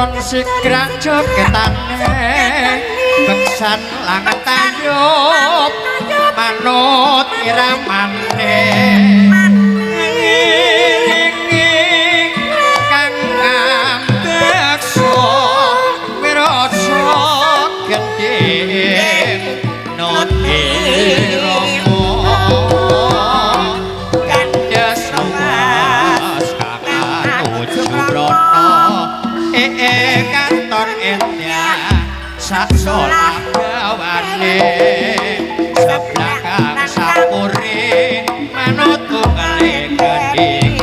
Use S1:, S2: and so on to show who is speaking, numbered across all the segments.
S1: Katon sigrang jogetane beksan langet tayub manut iramane kang ambeksa wirasa gendhing noti rama kandhas luwas kang anuju brana katon endah sak solah gawane seblakang sapuri manut tunggale gendhinge.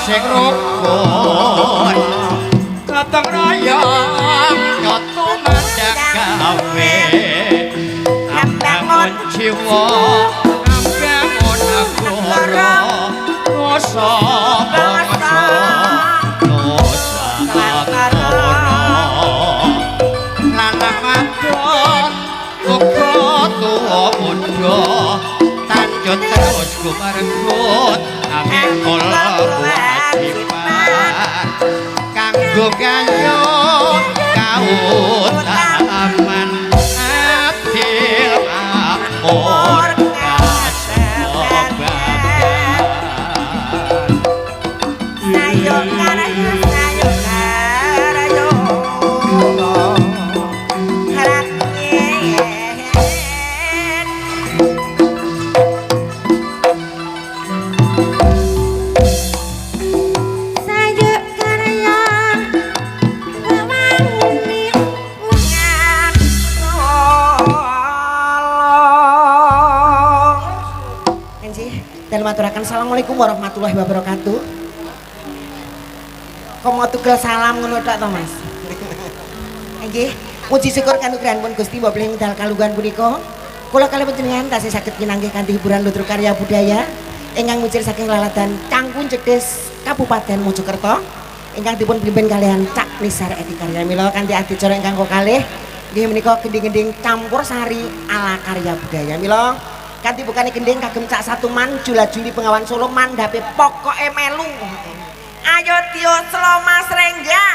S1: Sing rukun gotong royong nyoto mandhak gawe ambangun jiwa ambangun agara basa bangsa nusantara lanang wadon uga tuwa mudha tanjut terus gumargut amikul kewajiban kanggo gayuh kautaman adil makmur kasobaban.
S2: Sayo karayo sayo karayo
S3: Maturaken assalamualaikum warahmatullahi wabarakatuh. Kok mau tugel salam ngono tok to, Mas? Nggih, muji syukur kanugrahanipun Gusti mbok bilih wekdal kalungguhan punika. Kula kalih panjenengan tasih saged pinanggih kanthi hiburan ludruk karya budaya ingkang muncul saking laladan Cangkun Cedes Kabupaten Mojokerto ingkang dipun pimpin kalihan Cak Nisar Edi Karya. Mila kanthi adicara ingkang kalih nggih menika gending-gending campur sari ala karya budaya. Mila kanthi bukane gending kagem Cak Satuman Jula-juli Bengawan Solo mandhape pokoke melu.
S2: Ayo dioslo Mas Rengga.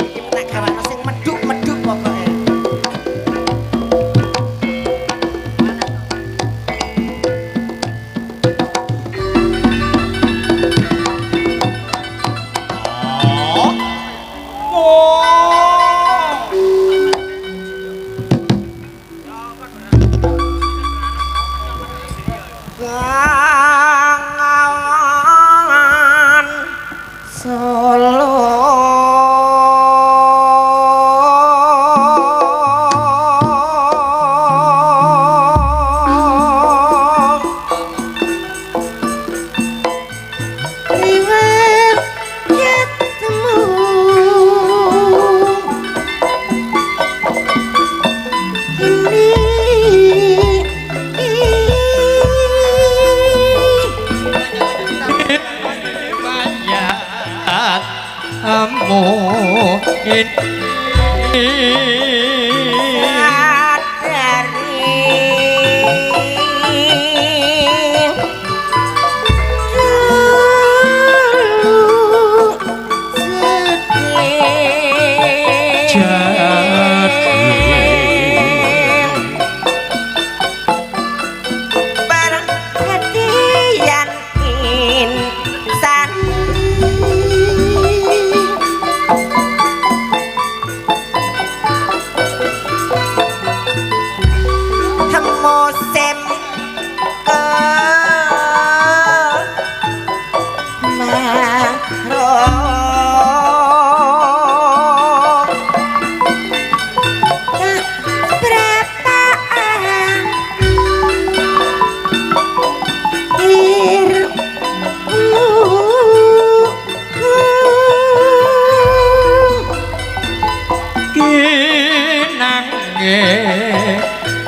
S3: Iki tak gawakno sing medhuk-medhuk pokoke.
S2: Bengawan
S3: Solo
S2: Riwet ketemu ini.
S1: Mayatmu ini
S2: Sadari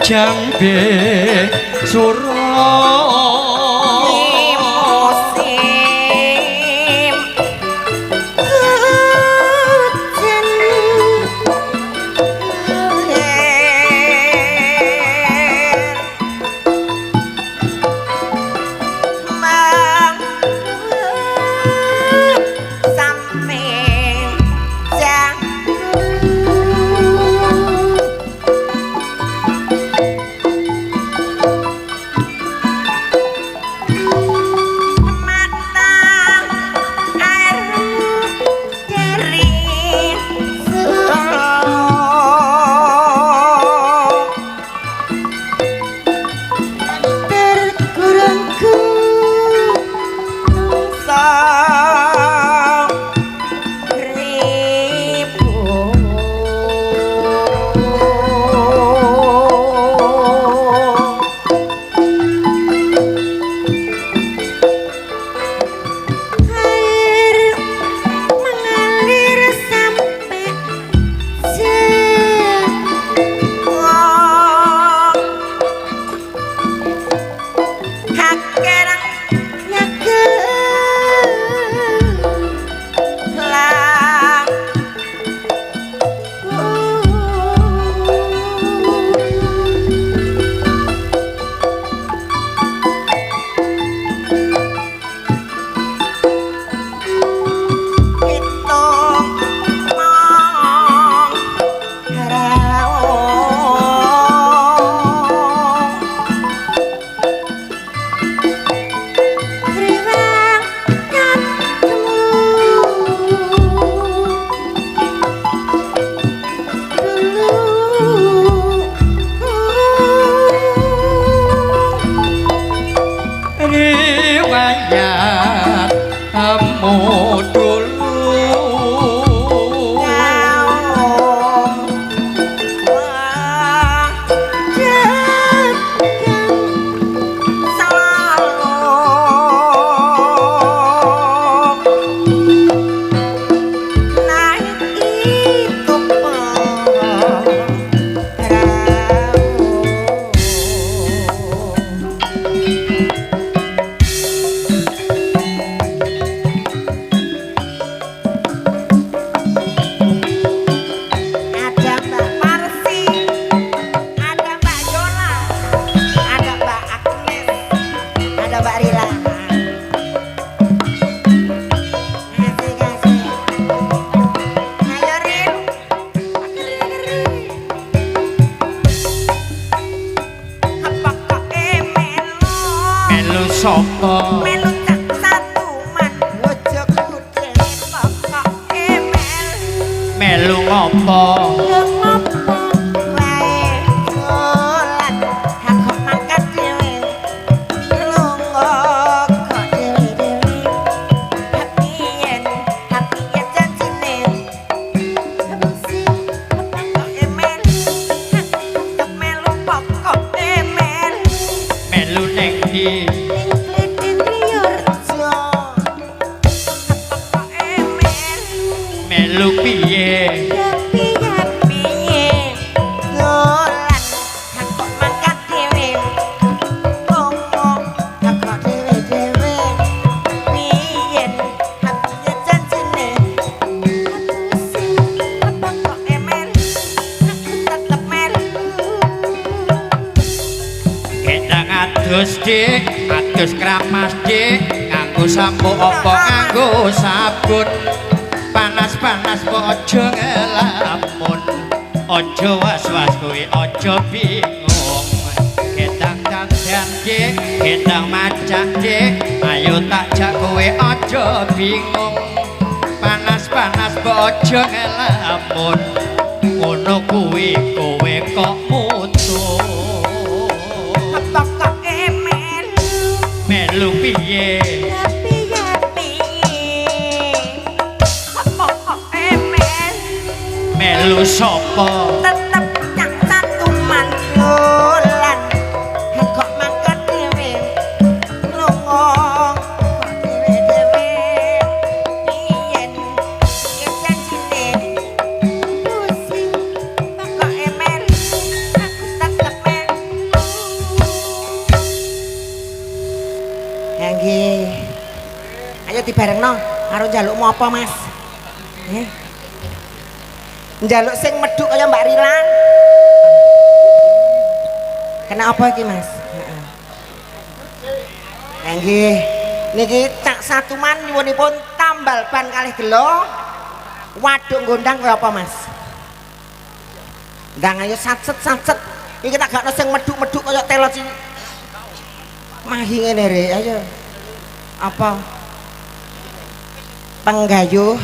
S1: Jambe sura
S2: Musim hujan mang sampe jang mata air dari Solo
S3: terkurung
S2: sang ribu.
S3: Air mengalir sampai
S2: Wong kakerang
S3: nyaga
S2: lang hitung mong rawuh
S3: riwang ketemu dulu
S1: riwayat kamu dulu
S2: Wah,
S3: dagang
S2: selalu naik
S3: itu
S2: Ada Mbak Parsi, ada Mbak Yola, ada Mbak Agnes,
S3: ada Mbak Rila. Kasih kasih.
S2: Ayo Rin, pokoke melu,
S1: melu sapa
S2: melu cak satu man,
S3: Ojo kude.
S2: pokoke melu.
S1: Melu ngopo
S3: Ngopo
S2: Wae dolan, aku mangkat dhewe. Lunga
S3: kok dhewe-dhewe.
S2: Happy-en, happy-en janjine.
S3: Pusing
S2: Pokoke melu, tetep melu pokoke melu.
S1: Melu neng ndi
S3: ning klething Riyorjo.
S2: Pokoke melu,
S1: melu piye
S3: Ya piye
S2: piye dolan, aku mangkat dhewe. Lunga
S3: kok dhewe-dhewe.
S2: piyen, happy-en janjine.
S3: Pusing
S2: Pokoke melu, aku tetep melu.
S1: Kendang adus dik, adus kramas dik, nganggo sampo apa nganggo sabun. Panas-panas kok aja ngelamun. Aja was-was kowe aja bingung. Kendang dandan dik, kendang macak dik, ayo tak jak kowe aja bingung. Panas-panas kok aja ngelamun. Ngono kuwi kowe kok mutu.
S2: Pokoke melu.
S1: Melu piye
S3: ya piye
S2: Piye pokoke melu
S1: melu sapa
S2: tetep cak satu mantulan
S3: kok mangkat dhewe.
S2: Lunga
S3: Kok dhewe-dhewe.
S2: piyen janjine
S3: Pusing
S2: pokoke melu aku tetep melu.
S3: Ayo dibarengno karo njalukmu apa, Mas? Njaluk sing medhuk kaya Mbak Rila. Kena apa iki, Mas? Heeh. Nggih. Niki Cak Satuman nyuwunipun tambal ban kalih gelo. Waduk gondang kaya apa, Mas? Ndang ayo satset-satset. Iki tak gakno sing medhuk-medhuk kaya telot sing mahi ngene rek. Ayo. Apa? Penggayuh.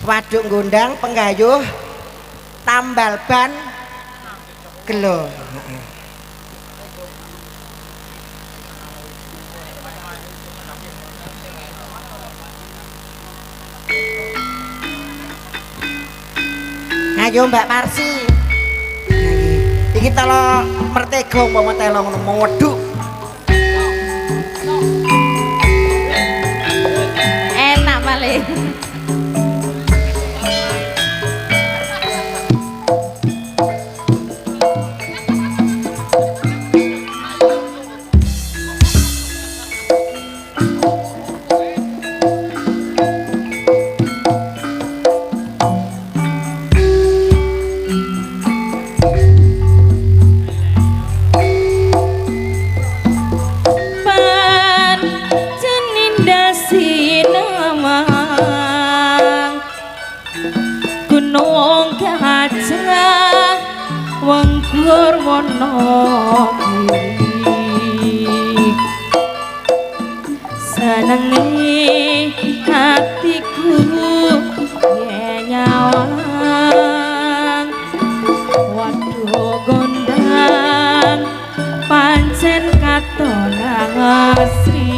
S3: Waduk gondang penggayuh tambal ban gelo. Ayo Mbak Parsi. Iki telo mertego umpama telo ngono medhuk.
S2: Enak malih. Senenge hatiku yen nyawang waduh gondang pancen katon asri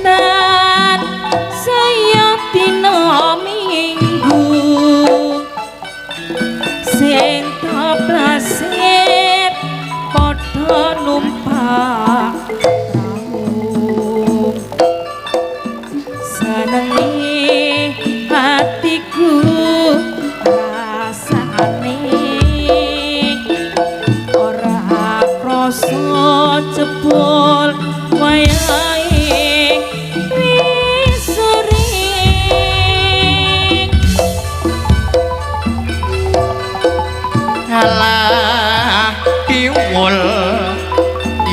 S2: tan saya dina minggu sing toplasit padha numpak prau senenge hatiku rasane ora krasa jebul wayahe wis sore.
S1: Alah diwul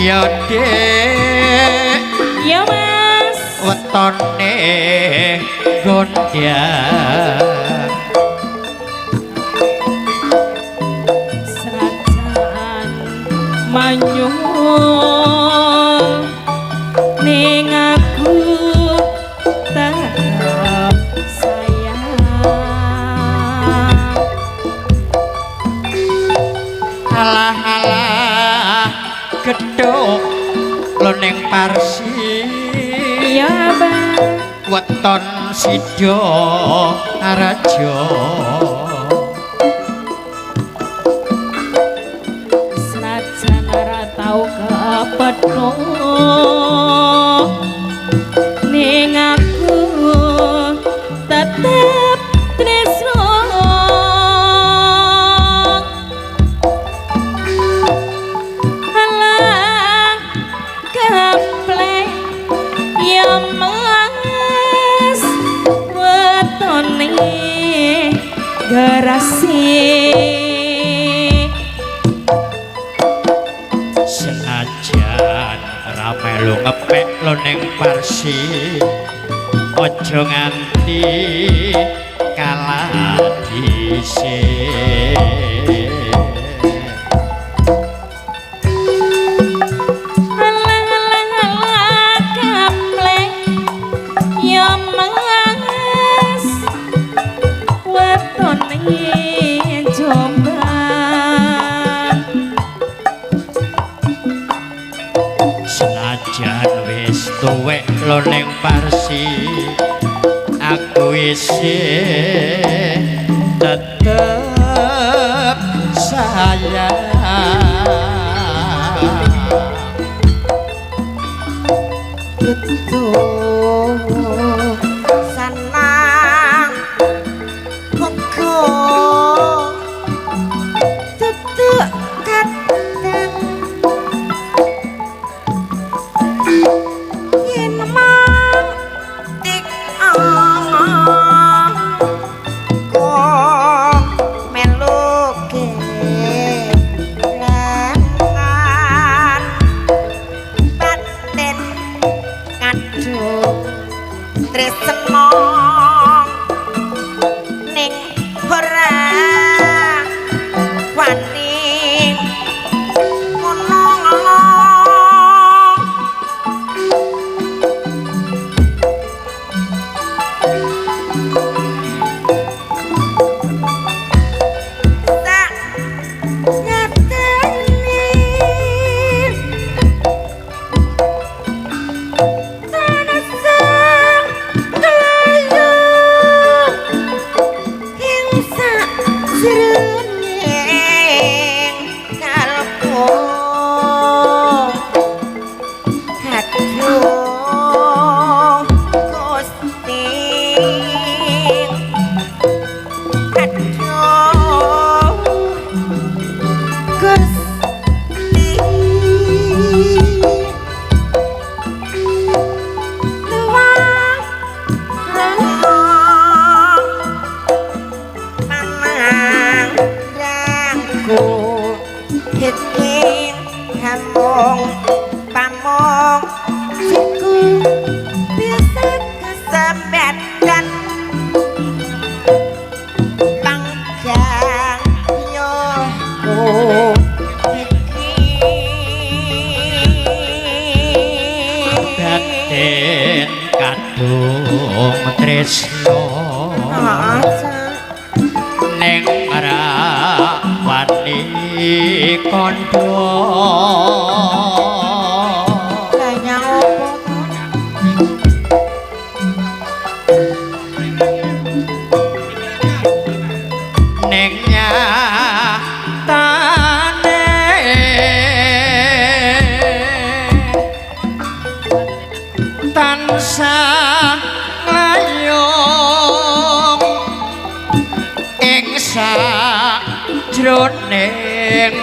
S1: ya Dik,
S2: ya Mas,
S1: wetone gondang
S2: senajan manyul ning aku tetep sayang.
S1: Alah alah gedhok lo ning Parsi.
S2: Iya Bang.
S1: Weton Sido Raja.
S2: Senajan ora tau kepethuk ning aku tetep tresno. Alah keplek ya Mas wetone gerasi.
S1: Senajan ra melu ngepek lo ning Parsi, aja nganti kalah dhisik.
S2: Alah alah alah kaplek ya Mas wetone Jombang.
S1: Senajan wis tuwek lo ning Parsi, aku isih tetep sayang.
S3: Dudu sanang uga dudu kadang Ora wani ngono. Tak nyatane tanah kaya ing sajroning kalbu. Aduh Gusti, aduh Gusti, luwang rana panandangku iki hamung pamong siku bisa kesembetan panggang yoku iki.
S1: Batin kadung tresno ning ora wani kandha.
S3: Lah nyang opo to?
S1: Ning nyatane tansah nglayung ing sajroning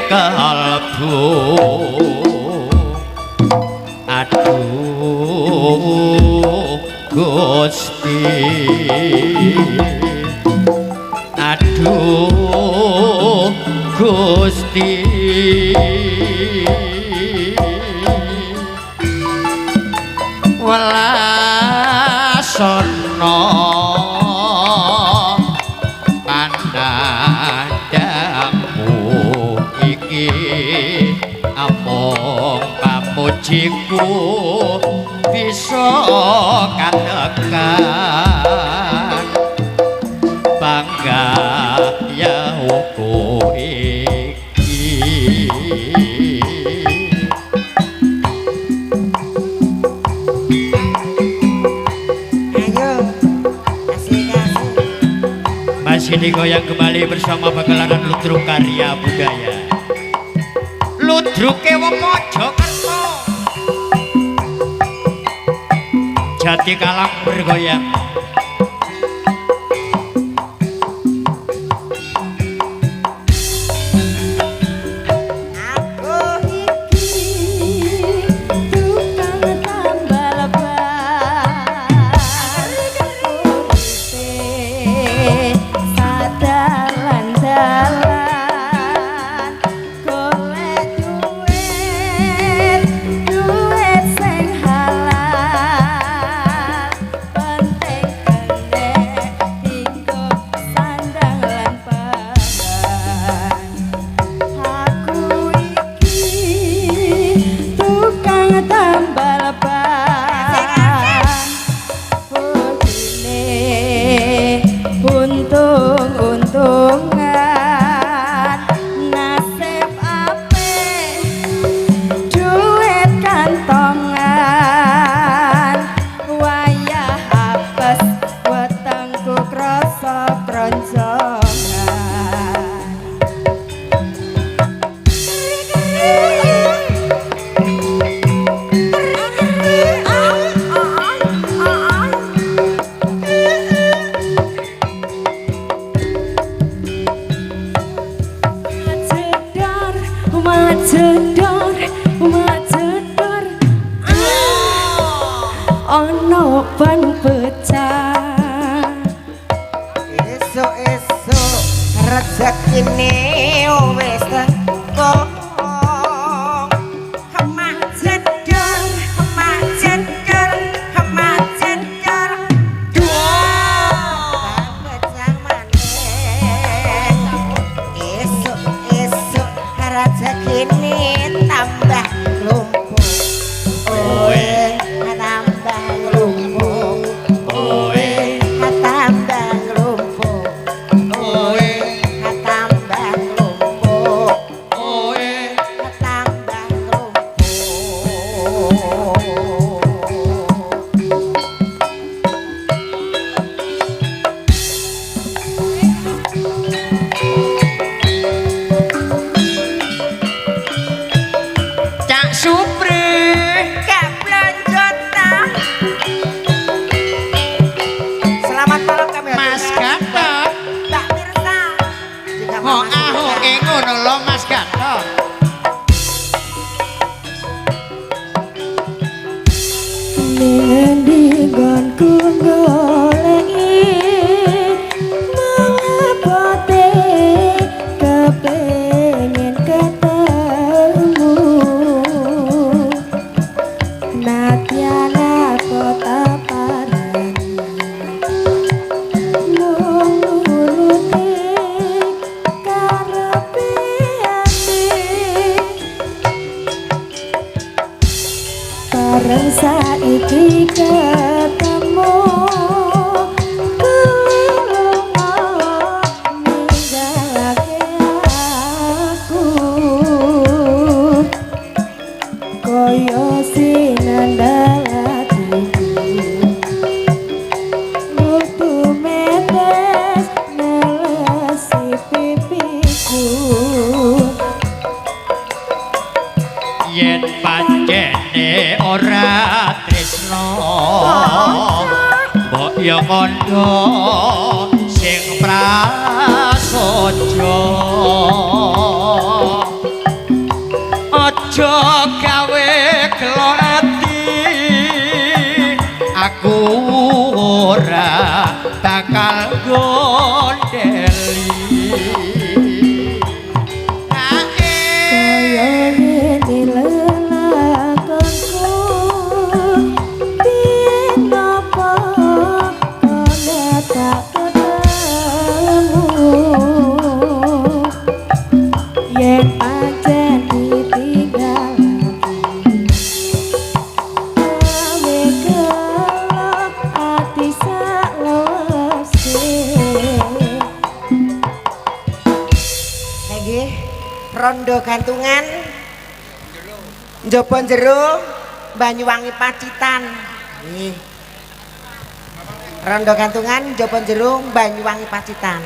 S1: kalbu. Aduh Gusti, aduh Gusti, welasana pandandangmu iki amung pamujiku bisa katekan bangga yauku iki.
S3: Ayo asik asik.
S1: Masih digoyang kembali bersama Pagelaran Ludruk Karya Budaya. Ludruke wong Mojokerto. Jati Kalang bergoyang.
S3: Aku
S2: Iki tukang tambal ban, uripe sadalan-dalan, golek duit, duit sing halal, penting kene dinggo sandang lan pangan. Aku iki tukang tambal ban, bodine untung-untungan, nasib apik duit kantongan, wayah apes wetengku krasa kroncongan. Majedor, majedor, majedor, ah, ono ban pecah.
S3: Esuk-esuk rezekine wis teko. Majedor, majedor, majedor, ban pecah maneh. Rezekine tambah nglumpuk. Oe tambah nglumpuk. Oe tambah nglumpuk. Oe tambah nglumpuk.
S1: Oe
S3: Tambah nglumpuk.
S1: Cak Supri.
S3: Gak blonjo ta. Selamat malam kami
S1: Mas
S3: haturkan.
S1: Gatot.
S3: Mbak Mirsa. Juga
S1: Ho
S3: Mama
S1: ah ho
S3: Surya.
S1: e ngono lho Mas Gatot.
S2: Ning endi nggonku goleki mangapote kepengin ketemu nadyan aku tak parani mung nuruti karepe ati. Bareng saiki ketemu kowe lunga ninggalake aku kaya sinandal atiku lutu metes nelesi pipiku.
S1: Yen pancene ora tresno mbok ya kandha sing prasaja aja gawe gelo ati aku ora bakal gondeli.
S2: Kaya ngene lelakonku piye napa kono tak ketemu yen pancen ditinggal gawe gelo ati saklewese.
S3: Nggih, rondo gantungan njaba jero Banyuwangi Pacitan. Nggih. Rondo gantungan njaba jero Banyuwangi Pacitan.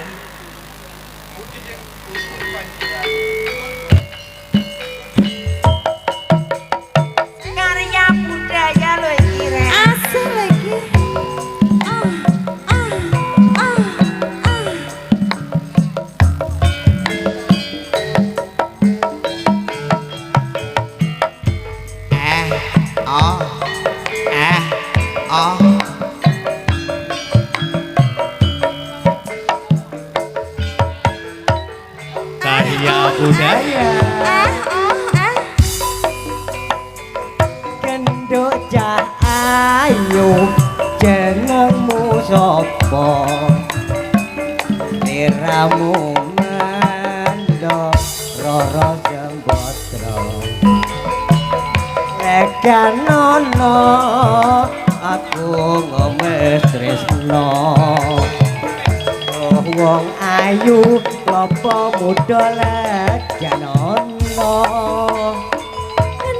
S3: Karya budaya lho iki rek.
S2: Asik lagi. Ah, ah, ah, ah.
S1: Eh, oh, eh, oh. Karya budaya.
S2: Ah, ah, ah.
S4: Genduk cah ayu jenengmu sapa Liramu mendo roro jembodro Leganono aku ngomes tresno. Oh, wong ayu lopo muda leganono.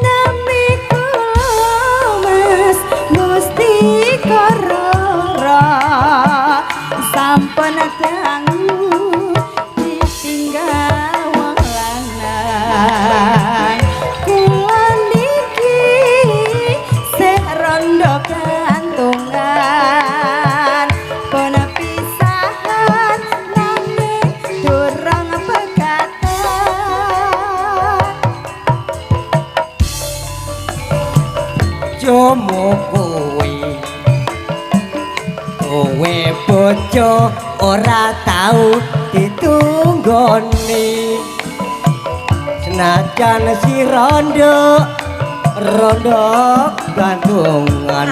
S2: Nami kula Mas Mustika Rara sampun dangu ditinggal wong lanang. Kula niki sing rondo gantungan pun pisahan nanging durung pegatan.
S4: Bojomu kuwi kowe bojo ora tau ditunggoni senajan si rondo rondo gantungan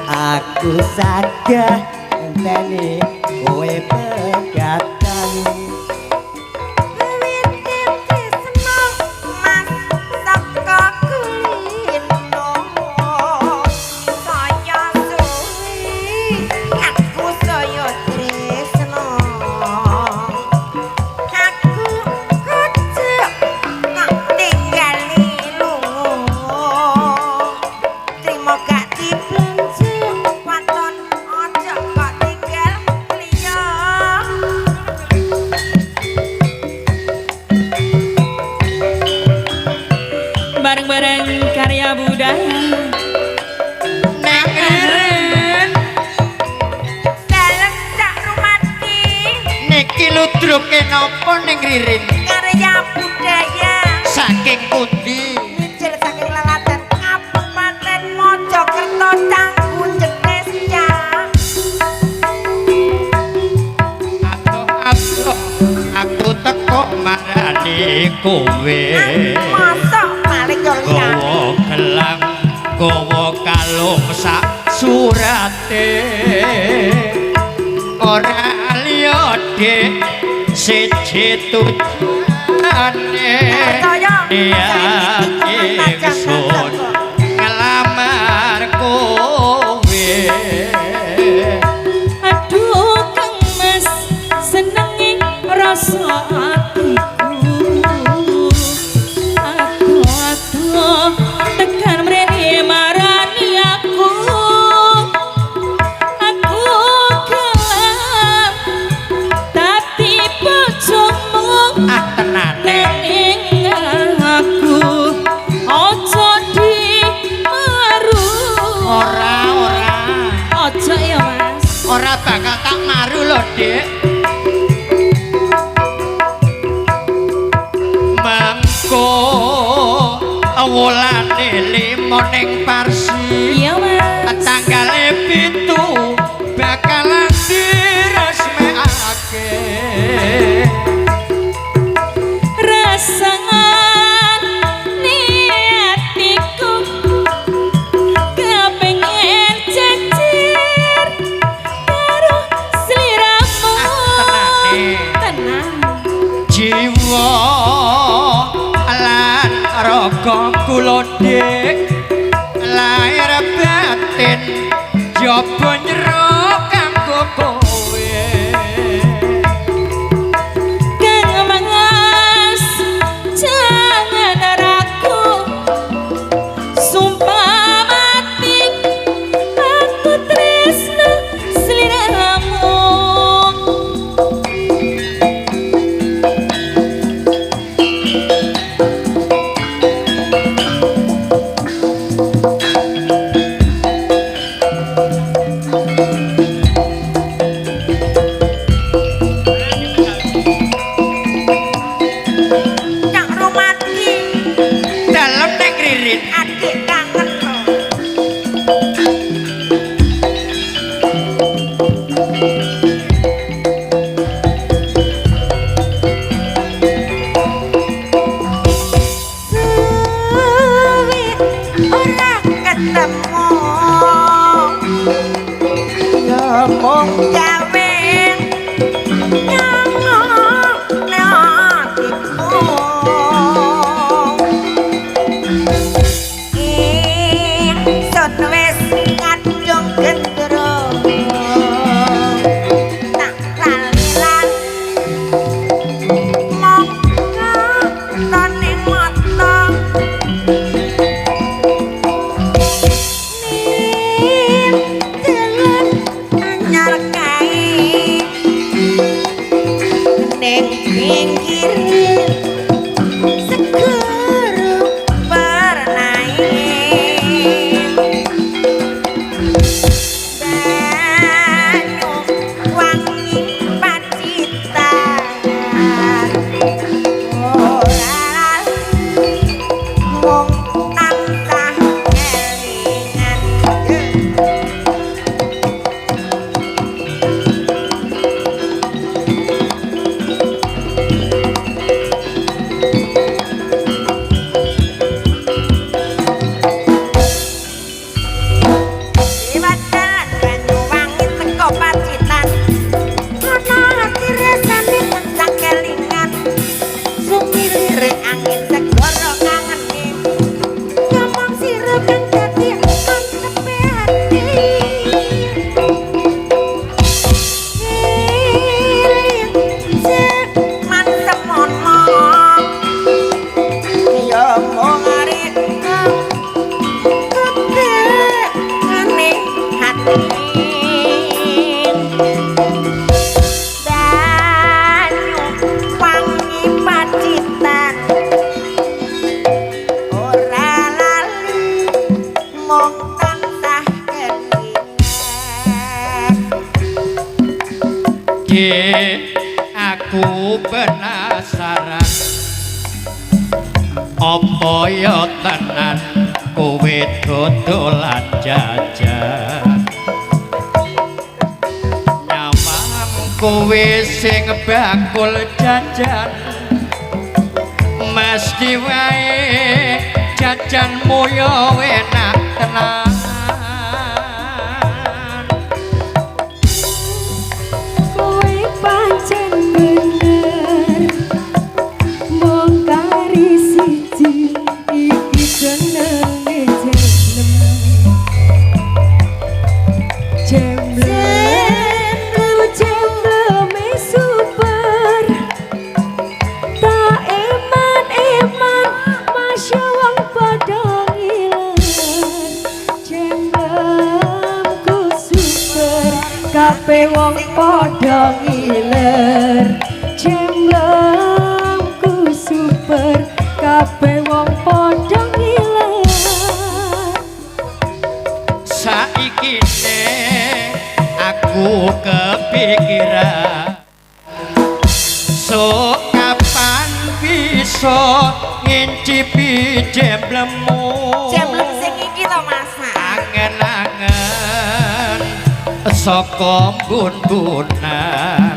S4: aku sagah enteni kowe pegatan.
S2: Wiwit
S1: Iki ludruke napa ning Ririn?
S3: Karya budaya
S1: Saking pundi?
S3: Mijil saking laladan Kabupaten Mojokerto Canggu Jetis ya.
S1: Aduh, aku teko marani kowe.
S3: Mosok balik yo liyane.
S1: Gawa gelang, gawa kalung sak surate. Ora liya Dik, siji tujane.
S3: Percaya.
S1: Niat ingsun ngelamar kowe.
S2: Aduh Kang Mas, senenge rasa atiku. Aduh tekan mrene marani aku. Aku gelem dadi bojomu.
S1: Ah tenane.
S2: Ning aku aja dimaru.
S1: Ora, ora.
S2: Aja ya Mas.
S1: Ora bakal tak maru lho, Dik. Mengko wulane 5 ning Parsi.
S2: Iya Mas.
S1: Tanggale 7 bakalan diresmekake.
S2: Rasangan niatiku kepengen jejer karo sliramu.
S1: Ah, tenane.
S2: Tenang.
S1: Jiwa lan raga kula Dik, lahir batin jaba nyero kanggo kowe.
S2: Kang Mas, jangan ragu, sumpah mati aku tresno sliramu.
S3: Cak Rumati,
S1: Dalem ning Ririn.
S3: adik kangen kok. Suwe ora ketemu. Ya mung gawe nyango atiku. Ingsun wis kadung gendro. Tak lali-lali mongko tone mata. Ning dalan anyar kae ning pinggir segara pernai. Banyu wangi pacitan ora mung tansah kelingan.
S1: Aku penasaran apa ya tenan kowe dodolan jajan nyawang kowe sing bakul jajan mesti wae jajanmu ya enak tenan.
S4: Kowe pancen bener mung kari siji iki jenenge jemblem jemblem jembleme super tak eman eman masya wong padha ngiler jemblemku super kabeh wong padha ngiler jemblemku super kabeh wong padha ngiler.
S1: Saiki ne aku kepikiran sok kapan bisa ngincipi jemblemu
S3: Jemblem sing iki to Mas.
S1: Angen-angen saka bun-bunan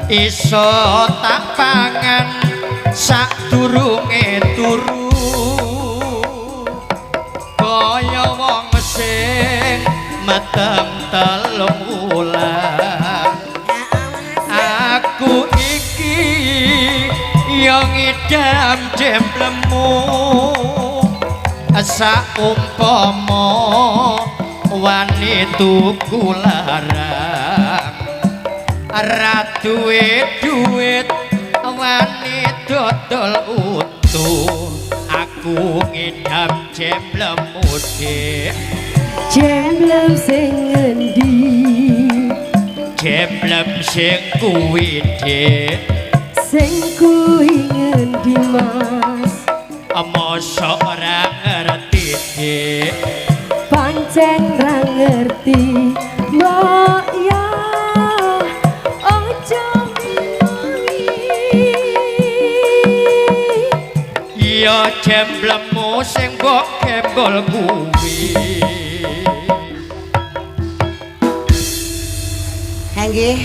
S1: iso tak pangan sadurunge turu kaya wong sing meteng telung wulan. Aku iki yo ngidam jemblemu saumpama wani tuku larang ra duwe duit wani dodol utuh aku ngidam jemblemu dik.
S4: Jemblem sing ngendi?
S1: Jemblem sing kuwi dik.
S4: Sing kuwi ngendi Mas?
S1: Mosok ora ngerti dik?
S4: Pancen ra ngerti mbok ya aja ngomongi.
S1: Ya jemblemu sing mbok gembol kuwi.
S3: Ha nggih,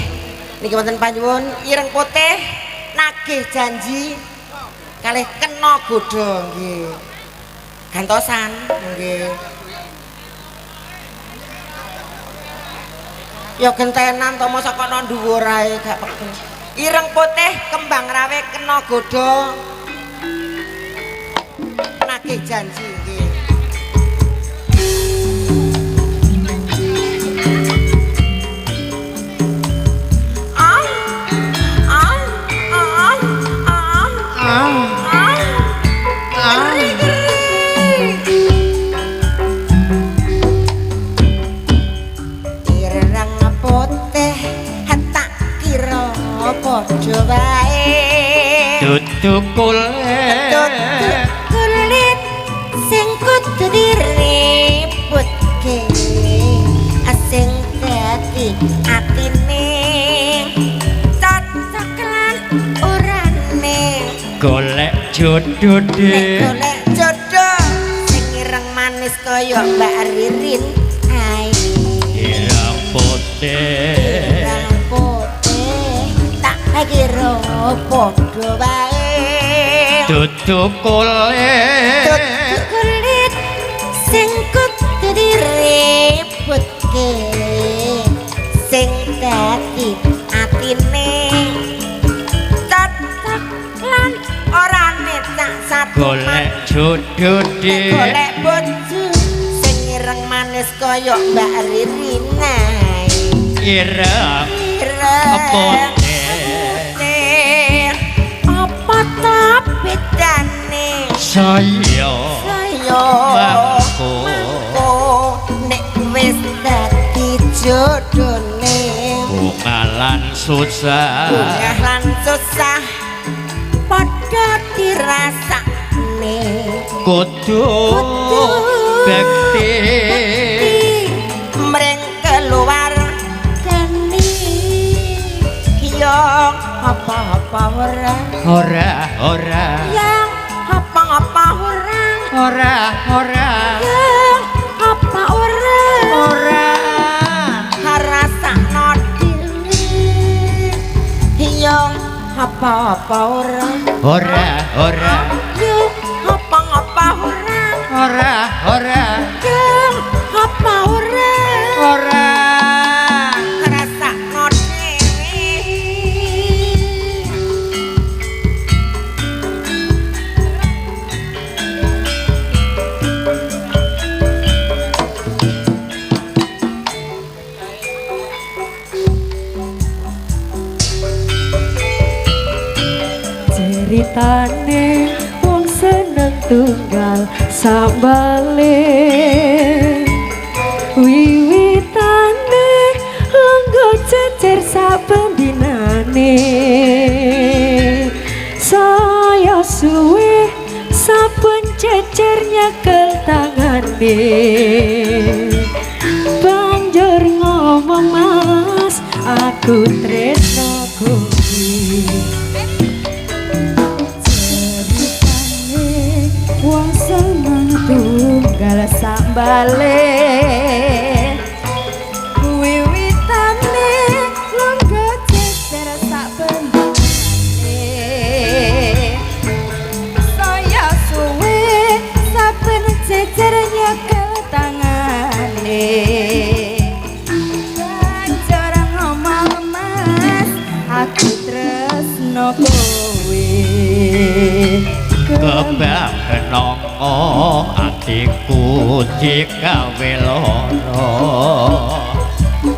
S3: niki wonten panyuwun ireng putih nagih janji kalih kena godha nggih. Gantosan nggih. Ya gentenan to mosok kok nang dhuwur ae gak pegel. Ireng putih kembang rawe kena godha nagih janji nggih. Ah ah ah ah ah
S1: Ah.
S3: Ireng putih tak kira padha wae.
S1: Dudu kulit
S3: Dudu kulit sing kudu diributke sing dadi atine cocok lan orane
S1: golek jodoh
S3: nek
S1: dik.
S3: golek jodoh sing ireng manis kaya Mbak Ririn ae.
S1: Ireng putih
S3: Ireng putih tak kira padha wae.
S1: Dudu kulit
S3: Dudu kulit sing kudu diributke sing dadi atine cocok lan orane cak satu
S1: golek jodoh dik.
S3: Golek bojo sing ireng manis kaya Mbak Ririna.
S1: Ireng
S3: Ireng
S1: putih
S3: putih apa ta bedane
S1: saya
S3: saya
S1: mangko
S3: mangko nek wis dadi jodone
S1: bunga lan susah
S3: bunga lan susah padha dirasakne
S1: kudu
S3: Kudu
S1: bekti
S3: mring keluargane ya Apa-apa ora.
S1: Ora ora.
S3: Yang apa-apa ora.
S1: Ora ora.
S3: Yang apa ora.
S1: Ora.
S3: Rasakno dhewe. Yang apa-apa ora.
S1: Ora ora.
S3: Yang apa-apa ora.
S1: Ora ora.
S3: Yang apa ora.
S1: Ora.
S3: Rasakno dhewe.
S4: Ceritane wong seneng tunggal sambale, wiwitane longgo cecer saben dinane, saya suwe saben cecer nyekel tangane, banjur ngomong mas aku tresno kowe. Ceritane wong seneng tunggal sambale, wiwitane longgo cecer saben dinane, saya suwe saben cecer nyekel tangane, banjur ngomong mas aku tresno kowe.
S1: Kembang kenongo atiku digawe lara,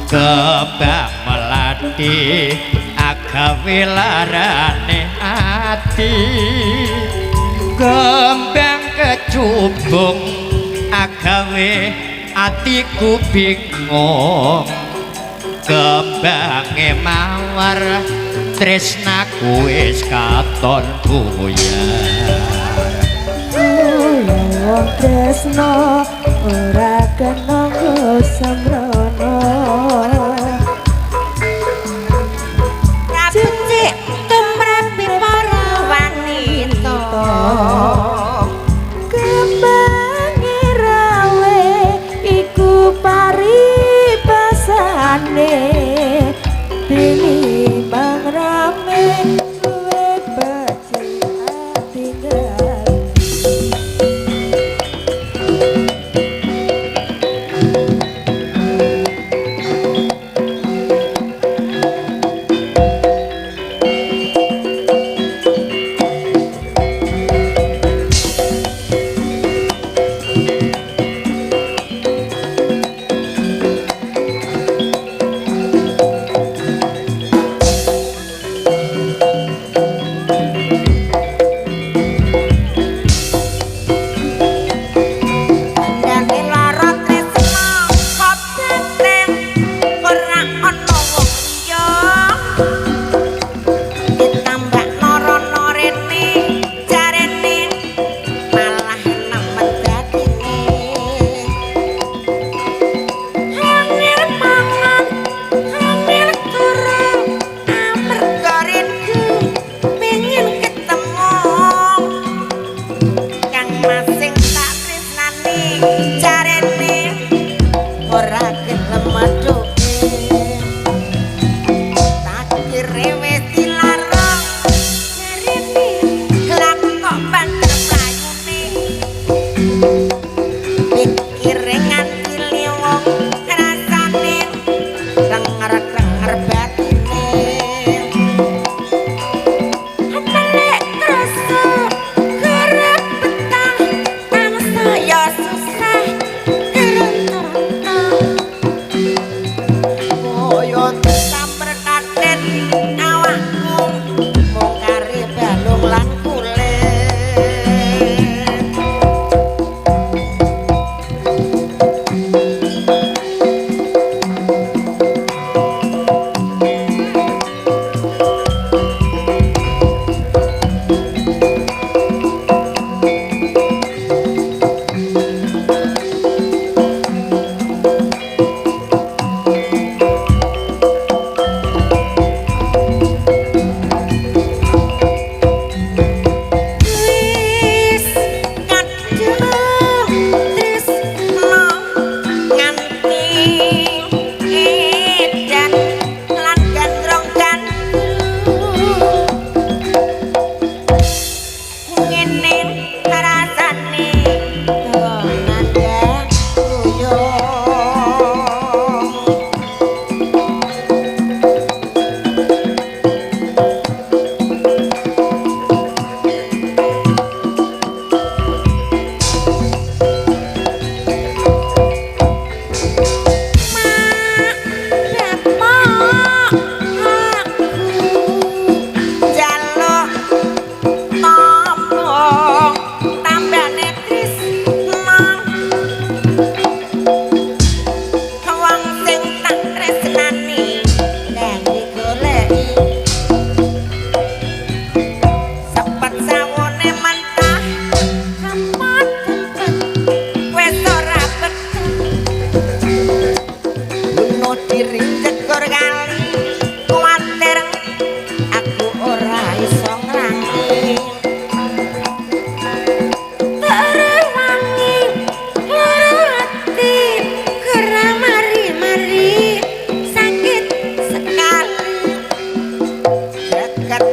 S1: kembang melati agawe larane ati, kembang kecubung agawe atiku bingung, kembange mawar tresnaku wis katon buyar.
S4: Wong tresno ora kena nggo sembrono,
S3: Becik tumrape para wanita,
S4: kembange rawe iku paribasane, tinimbang rame luwe becik tinggal.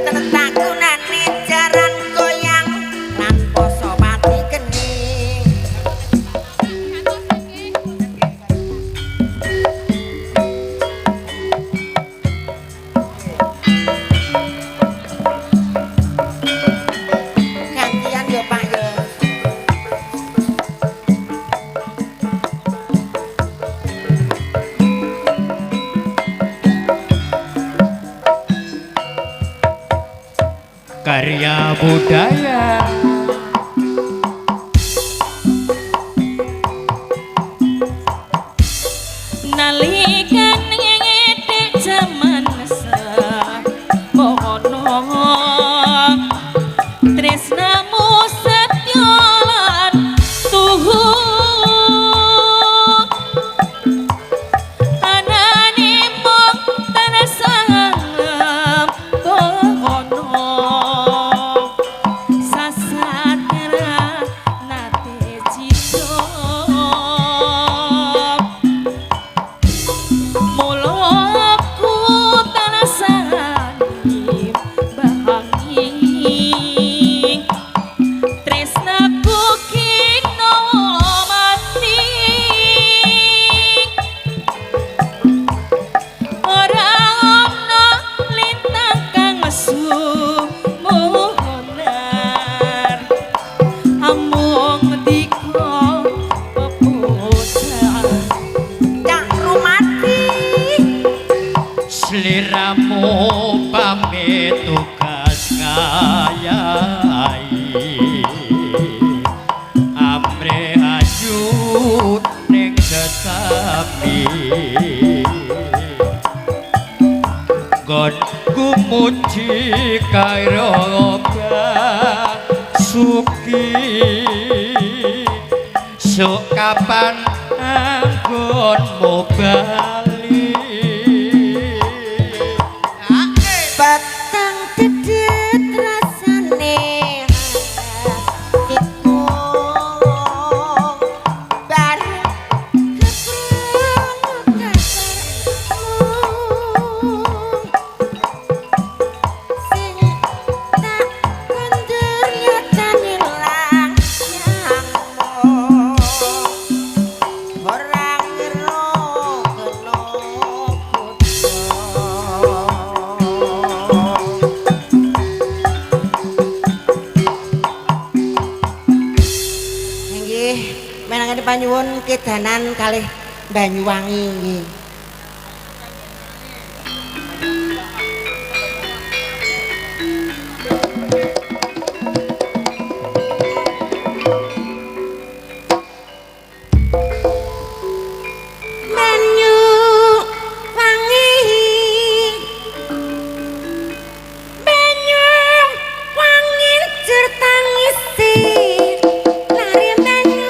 S3: Mboten takunane jaran goyang lan poso pati kening. Gantian yo Pak yo.
S1: Karya budaya.
S2: Nalikane ngedek jaman semono tresnamu setya lan tuhu anane mung tansah bono sasatra nate cita. Mula aku tansah bahangi tresnaku kinawa mati ora ana lintang kang sumunar amung dika peputan.
S3: Cak Rumati.
S1: Sliramu pamit tugas ngayai amre ajut ning sesami nggonku muji kairo basuki sok kapan anggonmu bali.
S3: Petang dedet rasane hatiku bar keprungu kabarmu sing tak kondur nyatane lang yangmu ora ngira kena kutha. Nggih, menangane panyuwun kedanan kalih Banyuwangi nggih. Banyuwangi Banyuwangi jer tangisi lari Banyuwangi.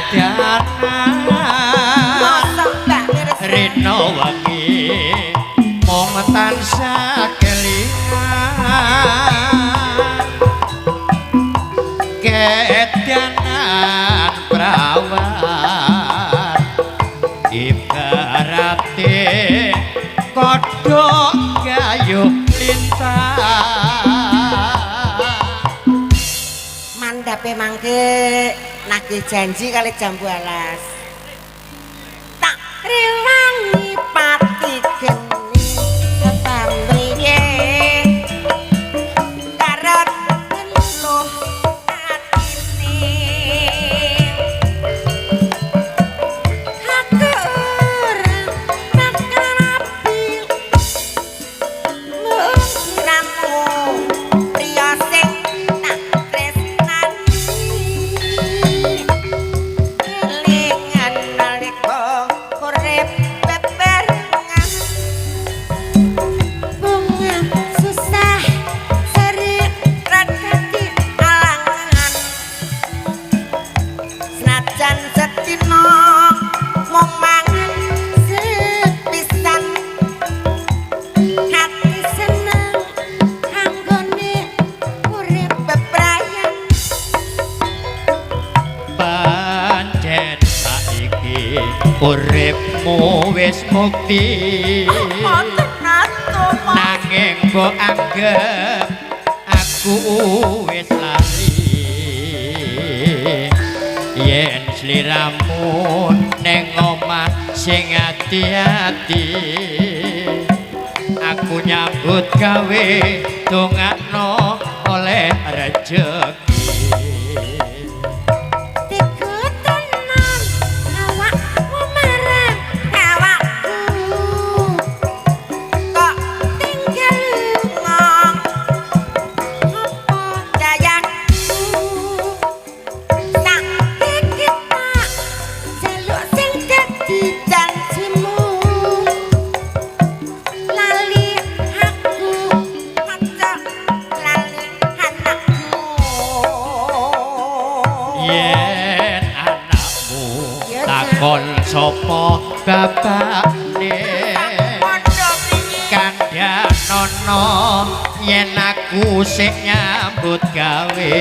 S1: Kedanan
S3: Mosok Mbak Mirsa.
S1: Rino wengi mung tansah kelingan. Kedanan prawan ibarate kodhok gayuh lintang.
S3: Mandhape mangke nagih janji kali jambu alas. Tak rewangi pati geni pamriye karep teluh atine. Aku ora bakal rapi mung priya sing tak tresnani. Kelingan nalika urip bebarengan, bunga susah sering dadi alangan. Senajan sedina mung mangan sepisan, hati seneng anggone urip bebrayan.
S1: Pancen saiki uripmu wis mukti, nanging mbok anggep aku wis lali. Yen sliramu ning omah sing ati-ati, aku nyambut gawe dongakno oleh rejeki.
S3: Tiga tenan awakmu marang awakku, kok tinggal ngong apa dayaku. Tak kikit tak jaluk sing dadi janjimu, lali aku aja lali anakmu.
S1: Yen anakmu
S3: Ya,
S1: takon sapa bapakne,
S3: Padha piye?
S1: kandhanono yen aku sik nyambut gawe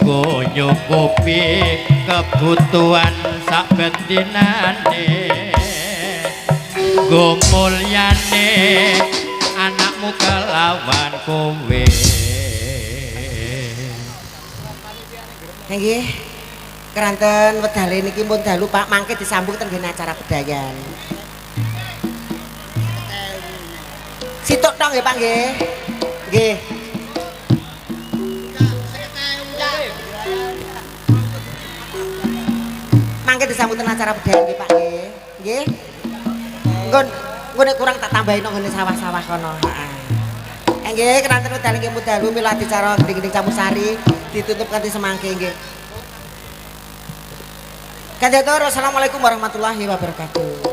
S1: nggo nyukupi kebutuhan sak bendinane, nggo mulyane anakmu kelawan kowe.
S3: Nggih. Keranten wedale niki pun dalu Pak, mangke disambung teng nggen acara bedayan. Situk tok nggih Pak nggih. Nggih. Mangke disambung teng acara bedayan nggih Pak nggih. Nggih. Nggon nggon nek kurang tak tambahin nang nggone sawah-sawah kono. Heeh. Nggih, keranten wedale nggih pun dalu mila adicara gending-gending campursari ditutup kanthi semangke nggih. Kanthi atur, wassalamualaikum warahmatullahi wabarakatuh.